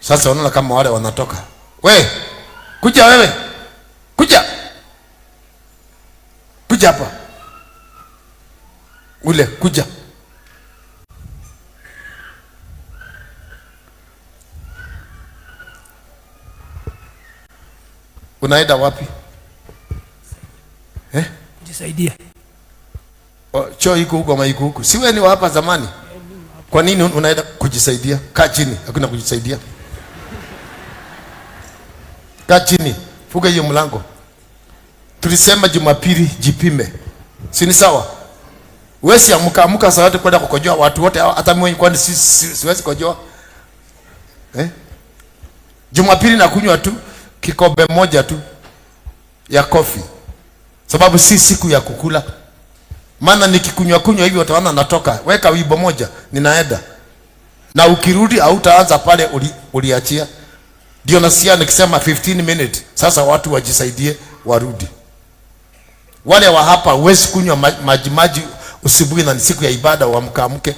Sasa unaona kama wale wanatoka. We, kuja wewe. Kuja. Kuja hapa. Ule, kuja. Unaenda wapi? Eh? Kujisaidia. O, choo iko huko ama iko huko? Si wewe ni wa hapa zamani? Kwa nini unaenda kujisaidia? Kaa chini, hakuna kujisaidia. Kaa chini, fuga hiyo mlango. Tulisema Jumapili jipime. Si ni sawa? Wewe si amka amka saa yote kwenda kukojoa watu wote, hata mimi kwani siwezi kukojoa. Eh? Jumapili nakunywa tu kikombe moja tu ya kofi. Sababu si siku ya kukula. Maana nikikunywa kunywa hivi utaona natoka. Weka wimbo moja, ninaenda. Na ukirudi hautaanza pale uliachia. Ndio nasikia nikisema 15 minutes. Sasa watu wajisaidie warudi. Wale wa hapa huwezi kunywa maji maji usibuhi na ni siku ya ibada uamkaamke.